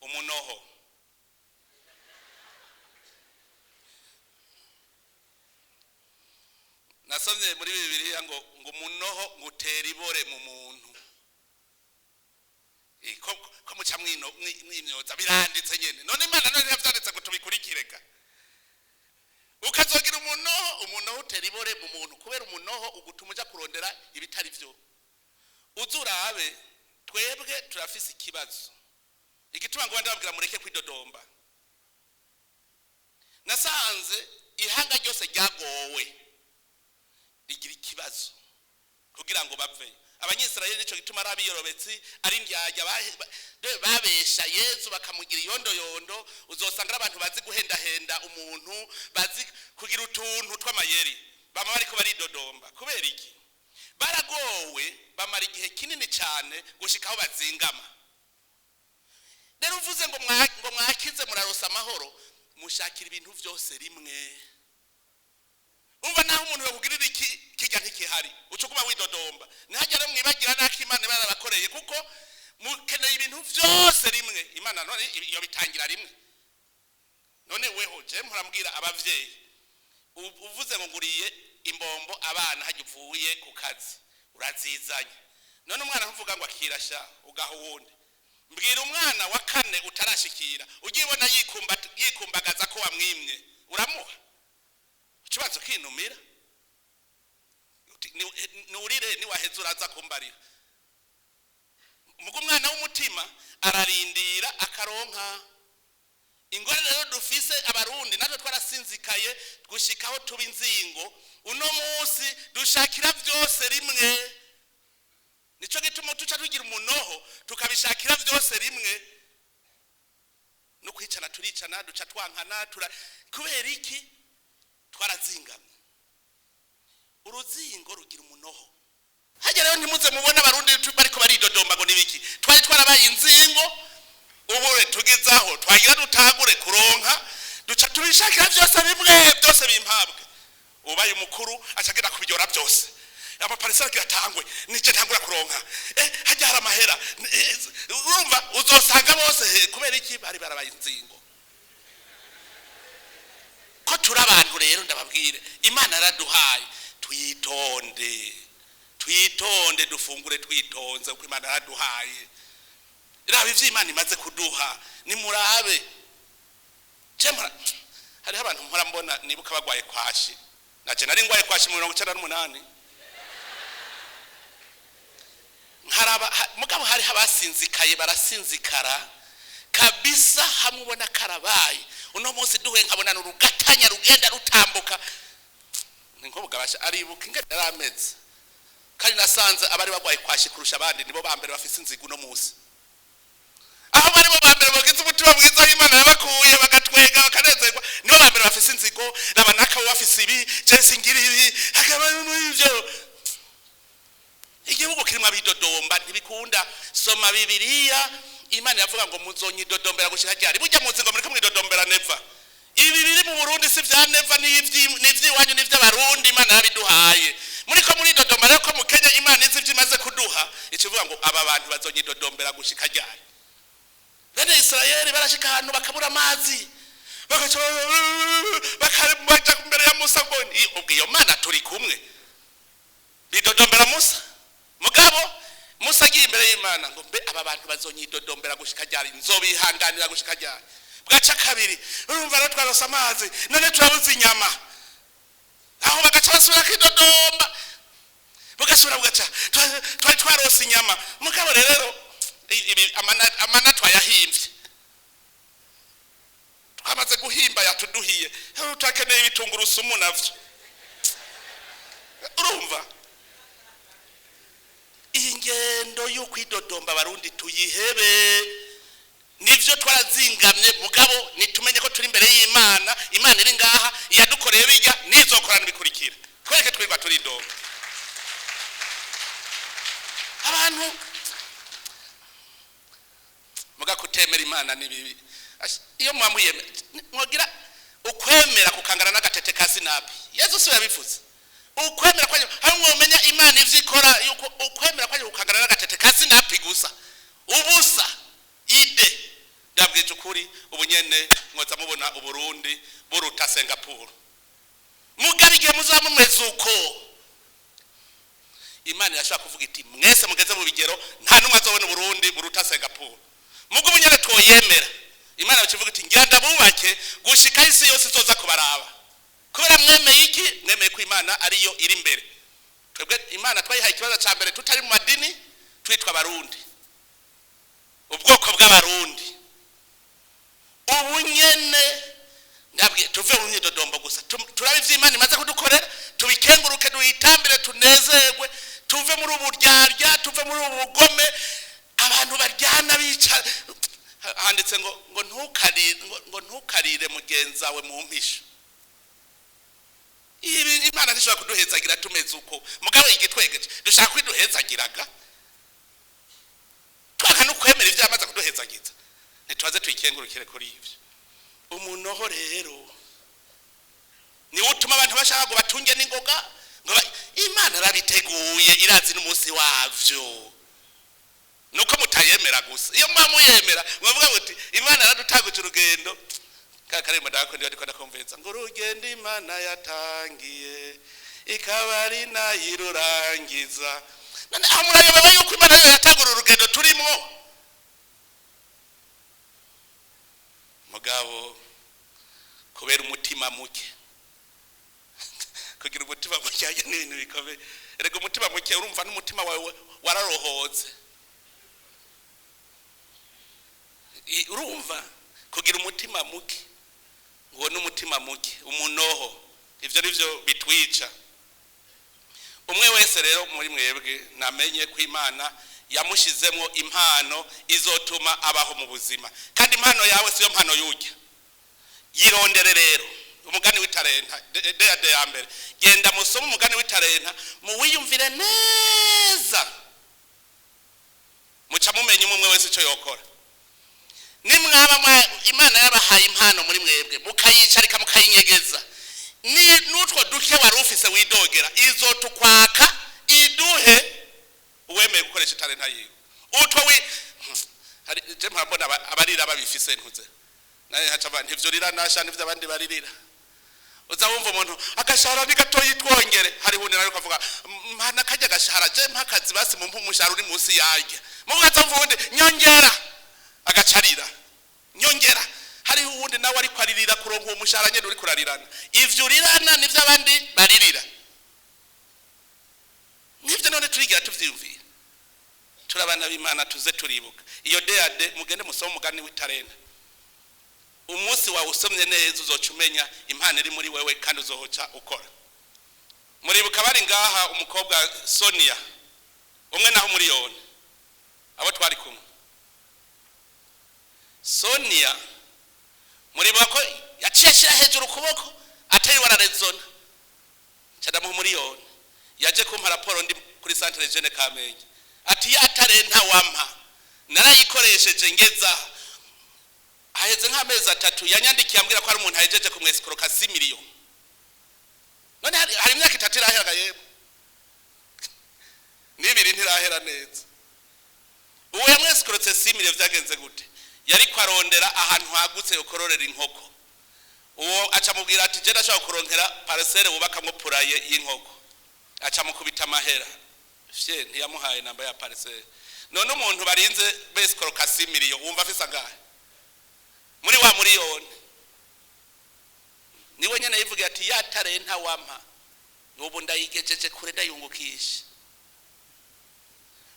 Umunoho. Nasomye muri Bibiliya ngo umunoho ngutera ibore mu muntu. Ko muca mwimyoza biranditse nyene. None Imana none yavyanditse ngo tubikurikireka. Ukazogira umunoho, umunoho utera ibore mu muntu kubera umunoho ugutuma uja kurondera ibitari vyo. Uzurabe twebwe turafise ikibazo. Igituma ngo ndababwira mureke kwidodomba. Nasanze ihanga ryose ryagowe rigira ikibazo kugira ngo bave. Abanyisirayeli nico gituma ari abiyorobetsi, ari indyarya, babesha Yezu bakamugira iyondoyondo. Uzosanga ari abantu bazi guhendahenda umuntu, bazi kugira utuntu tw'amayeri, bama bariko baridodomba. Kubera iki? Baragowe, bamara igihe kinini cyane gushika aho bazingama. Rero uvuze ngo ngo mwakize murarosa amahoro, mushakira ibintu vyose rimwe. Umva naho umuntu yakugirira iki kijya ntikihari, ucuguma widodomba. Ntihagere mwibagira nako Imana barabakoreye, kuko mukeneye ibintu vyose rimwe. Imana none iyo bitangira rimwe. None weho je murambwira abavyeyi, uvuze ngo nguriye imbombo abana hajya uvuye ku kazi urazizanye. None umwana ntuvuga ngo akirasha ugaha uwundi. Mbwira umwana wa kane utarashikira, ugibona yikumbagaza ko wamwimye, uramuha? Ikibazo kinumira. Nurire niwaheza uraza kumbarira. Mugo umwana w'umutima ararindira akaronka. Ingorane rero dufise abarundi natwe twarasinzikaye gushikaho tuba inzingo. Uno munsi dushakira vyose rimwe. Nico gituma tuca tugira umunoho tukabishakira vyose rimwe. No kwicana turicana, duca twankana, kubera iki? Twarazingamye. Uruzingo rugira umunoho. Hajya rero ntimuze mubona abarundi bariko baridodomba ngo nibiki. Twari twarabaye inzingo, ubu tugezaho twagira dutangure kuronka, duca tubishakira byose bimwe, byose bimpabwe. Ubaye umukuru acagenda kubyora byose. Amaparisera kiratangwe nije ntangura kuronka. Hajya hari amahera. Urumva uzosanga bose kubera iki bari barabaye inzingo. Ko turi abantu rero ndababwire, Imana yaraduhaye, twitonde. Twitonde dufungure twitonze kuko Imana yaraduhaye. Raba ivyo Imana imaze kuduha, nimurabe. Jemura hariho abantu mpora mbona nibuka bagwaye kwashi. Naje nari ngwaye kwashi mu 1998. Nkaraba mugabo hari abasinzikaye barasinzikara kabisa, hamubona karabaye. Uno munsi duhe nkabona n'urugatanya rugenda rutambuka. Ninko bugabasha aribuka ingene yarameze. Kandi nasanze abari bagwaye kwashi kurusha abandi nibo ba mbere bafise inzigo uno munsi. Aho bari bo ba mbere bagize umutima mwiza w'Imana yabakuye bagatwega bakanezerwa, nibo ba mbere bafise inzigo. Raba naka bafise ibi, je singira ibi, hakaba ivyo. Igihugu kirimo abidodomba ntibikunda. Soma Bibiliya, Imana yavuga ngo muzonyidodombera gushika ryari? Burya muzi ngo muriko mwidodombera neva. Ibi biri mu Burundi si vya neva, ni ivy'iwanyu, ni ivy'abarundi. Imana yabiduhaye. Muriko muridodomba rero ko mukenya Imana izi ivyo imaze kuduha, ikivuga ngo aba bantu bazonyidodombera gushika ryari? Bene Israeli barashika ahantu bakabura amazi, bagaca bakaja imbere ya Musa ngo ubwo iyo Mana turi kumwe. Bidodombera Musa. Mugabo Musa agiye imbere y'Imana ngo mbe aba bantu bazonyidodombera gushika ryari? Nzobihanganira gushika ryari? Bwaca kabiri urumva rero twarose amazi none turabuze inyama. Aho bagaca basubira kwidodomba, bugasubira bugaca twari twarose inyama. Mugabo rero ibi amana twayahimvye, twamaze guhimba yatuduhiye, turakeneye ibitungurusumu navyo. Urumva iyi ngendo yo kwidodomba abarundi tuyihebe. Nivyo twarazingamye, mugabo nitumenye ko turi imbere y'Imana. Imana iri ngaha iyadukoreye bijya nizokorana bikurikira. Twereke twirwa turidomba. Abantu muga kutemera Imana ni bibi. Iyo mwamuyeme mwogira ukwemera kukangana n'agatete ka sinapi. Yesu si yabivuze. Ukwemera kwanyu hamwe mwomenya Imana ivyo ikora, yuko ukwemera kwanyu kukangana n'agatete ka sinapi gusa. Ubusa ide ndabwije Ukuri ubu nyene mwoza mubona Uburundi buruta Singapore. Mugabo igihe muzaba mumeze uko, Imana irashobora kuvuga iti: "Mwese mugeze mu bigero, nta n'umwe azobona Uburundi buruta Singapore." Mugo ubu nyene twoyemera, Imana ikivuga iti: "Ngira ndabubake gushika isi yose izoza kubaraba." Kubera mwemeye iki? Mwemeye ko Imana ariyo iri imbere. Twebwe Imana twayihaye ikibazo ca mbere, tutari mu madini, twitwa Abarundi, ubwoko bw'Abarundi. Ubu nyene ndabwiye, tuve mu myidodombo gusa, turabe ivyo Imana imaze kudukorera, tubikenguruke, duhitambire, tunezerwe, tuve muri ubu buryarya, tuve muri ubu bugome. Abantu baryana, bica. Handitse ngo ntukarire, ngo ntukarire mugenzawe mu mpisho. Ibi Imana ntishobora kuduhezagira tumeze uko. Mugabo igitwegeje, dushaka kwiduhezagiraga, twaka no kwemera ivyo yamaze kuduhezagiza. Ntitubaze, tuyikengurukire kuri ivyo. Umunoho rero niwo utuma abantu bashaka ngo batunge n'ingoga, ngo Imana arabiteguye, irazi n'umunsi wavyo, nuko mutayemera gusa. Iyo muba muyemera, mubavuga muti: "Imana yaradutanguje urugendo." Ka karembo ndakunda, ndiko ndakumviriza ngo urugendo Imana yatangiye ikaba ari nayirurangiza. None aho murayobewe yuko Imana yo yatangura urugendo turimwo? Mugabo kubera umutima muke, kugira umutima muke hajya n'ibintu bikomeye. Erega umutima muke, urumva n'umutima wawe wararohotse. Urumva kugira umutima muke, ngo n'umutima muke, umunoho, ivyo nivyo bitwica. Umwe wese rero muri mwebwe namenye ko Imana yamushizemo impano izotuma abaho mu buzima, kandi impano yawe siyo mpano yujya yirondere. Rero umugani w'itarenta, de ya mbere, genda musome umugani w'itarenta, muwiyumvire neza, muca mumenya umwe wese icyo yokora. Nimwaba Imana yabahaye impano muri mwebwe, mukayicarika, mukayinyegeza, ni n'utwo duke wari ufise widogera, izotukwaka iduhe uwemeye gukoresha itarenta yiwe. Utwo wi hari je mpambona abarira babifise, ntuze naye haca abantu ivyo rira nasha nivyo abandi baririra. Uza wumva umuntu agashahara ni gatoyi, twongere. Hari wundi nawe ukavuga: "Mana, kajya gashahara, je mpakazi basi mumpe umushahara uri munsi yarya." Mugaza wumva uwundi: "Nyongera." Agacarira: "Nyongera." Hariho uwundi nawe ariko aririra kuronka uwo mushahara nyene uri kurarirana. Ivyo urirana nivyo abandi baririra nivyo. None turigira tuvyiyumvira, turi abana b'Imana, tuze turibuka iyo deade. Mugende musome umugani w'itarenta. Umunsi wawe usomye neza, uzoca umenya impano iri muri wewe, kandi uzoca ukora. Muribuka bari ngaha, umukobwa Sonia umwe naho miliyoni, abo twari kumwe. Sonia, muribuka ko yaciye ashyira hejuru ukuboko, atari wararezona, nca miliyoni. Yaje kumpa raporo ndi kuri Centre Jeune Kamenge, ati: "Ya tarenta wampa narayikoresheje, ngeza." Haheze nk'amezi 3 yanyandikiye ambwira ko hari umuntu ahejeje kumwesikoroka 6 miliyoni. None hari imyaka 3 irahera, yemwe n'ibiri ntirahera neza. Uwo yamwesikorotse 6 miliyoni vyagenze gute? Yariko arondera ahantu hagutse yokororera inkoko. Uwo aca amubwira ati: "Je ndashobora kuronkera parcelle wubakamwo poulailler y'inkoko." Aca amukubita amahera fye, ntiyamuhaye namba ya parcelle. None umuntu barinze besikoroka 6 miliyoni, wumva afise angahe muri wa miliyoni? Niwe nyene yivugiye ati: "Ya tarenta wampa ubu ndayigejeje kure, ndayungukisha."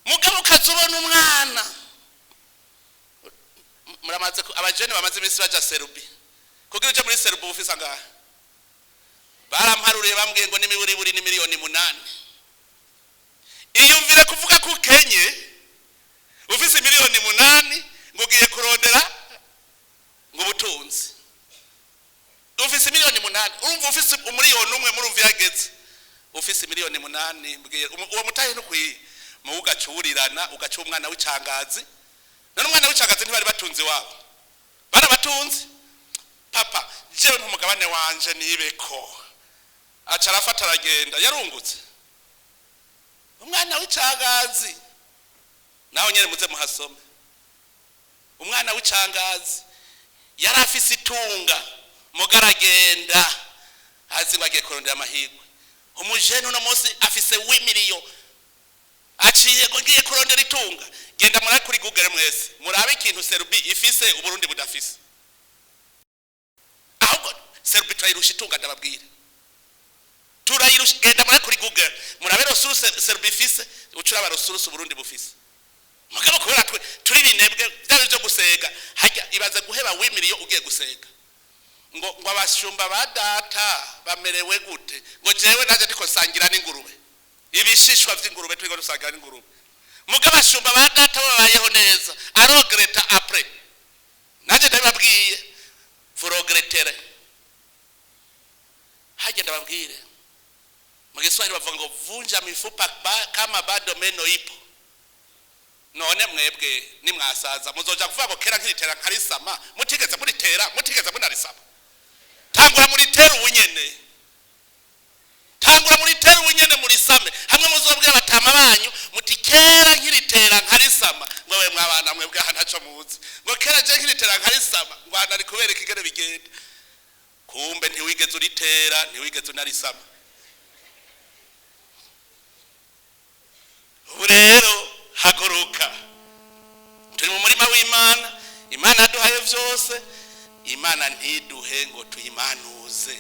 Mugabo ukaza ubona umwana, muramaze abajene bamaze iminsi baja Serubi. Kugira uje muri Serubi ufise angahe? Baramparuriye, bambwiye ngo n'imiburiburi ni miliyoni 8. Iyumvire kuvuga ko ukenye ufise miliyoni 8, ngo ugiye kurondera ngo ubutunzi ufise miliyoni 8. Urumva ufise 1 miliyoni, murumva yageze ufise miliyoni 8. Mbwira, uwo mutahe ntukwiye mu ugacurirana, ugaca umwana w'icangazi. None umwana w'icangazi ntibari batunze iwabo? Barabatunze. "Papa, jewe nk'umugabane wanje nibeko." Aca arafata, aragenda, yarungutse. Umwana w'icangazi naho nyene muze muhasome. Umwana w'icangazi Yari afise itunga, mugaragenda azi ngo agiye kurondera amahirwe. Umujene uno munsi afise w'imiliyo, aciye ngo ngiye kurondera itunga. Genda murabe kuri Google mwese, murabe ikintu Serbie ifise Uburundi budafise. Ahubwo Serbie turayirusha itunga, ndababwira, turayirusha. Genda murabe kuri Google, murabe ressources Serbie ifise, ucuraba ressources Uburundi bufise. Mugabo kubera twe turi binebwe, byaba byo gusega hajya, ibaze guheba w'imiliyo ugiye gusega ngo abashumba ba data bamerewe gute, ngo jewe naje ndiko sangira n'ingurube, ibishishwa vy'ingurube, turiko dusangira n'ingurube, muga abashumba ba data babayeho neza. A regretta après. Naje ndabibabwiye, vous regretterez. Hajya ndababwire, mu Giswahili bavuga ngo vunja mifupa kama bado meno ipo. None mwebwe nimwasaza muzoja kuvuga ngo kera nkiritera nkarisama, mutigeze muritera, mutigeze munarisama? Tangura muritera ubunyene, tangura muritera ubunyene, murisame, hamwe muzobwira abatama banyu muti kera nkiritera nkarisama, ngo we mwabana mwebwe aha ntaco muzi, ngo kera je nkiritera nkarisama, ngo aha nari kubereka ingene bigenda. Kumbe ntiwigeze uritera, ntiwigeze unarisama. Ubu rero haguruka, turi mu murima w'Imana. Imana yaduhaye vyose. Imana ntiduhe ngo tuyimanuze.